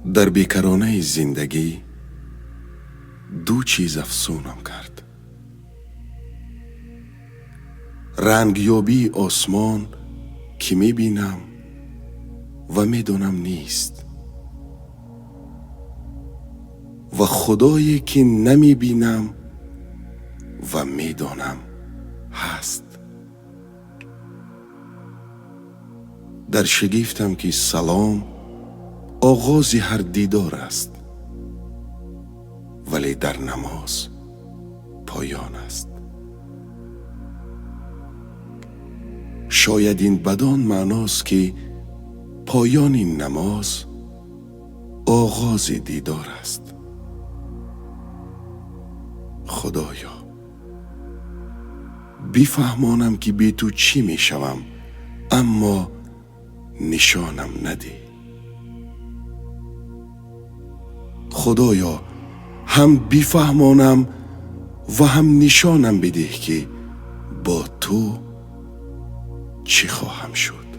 Дар бекаронаи зиндагӣ ду чиз афсунам кард: рангёбии осмон, ки мебинам ва медонам нест, ва худое ки намебинам ва медонам ҳаст. Дар шигифтам, ки салом оғози ҳар дидор аст, вале дар намоз поён аст. Шояд ин бадон маъност, ки поёни намоз оғози дидор аст. Худоё, бифаҳмонам, ки бе ту чӣ мешавам, аммо нишонам надеҳ. Худоё, ҳам бифаҳмонам ва ҳам нишонам бидеҳ, ки бо ту чӣ хоҳам шуд.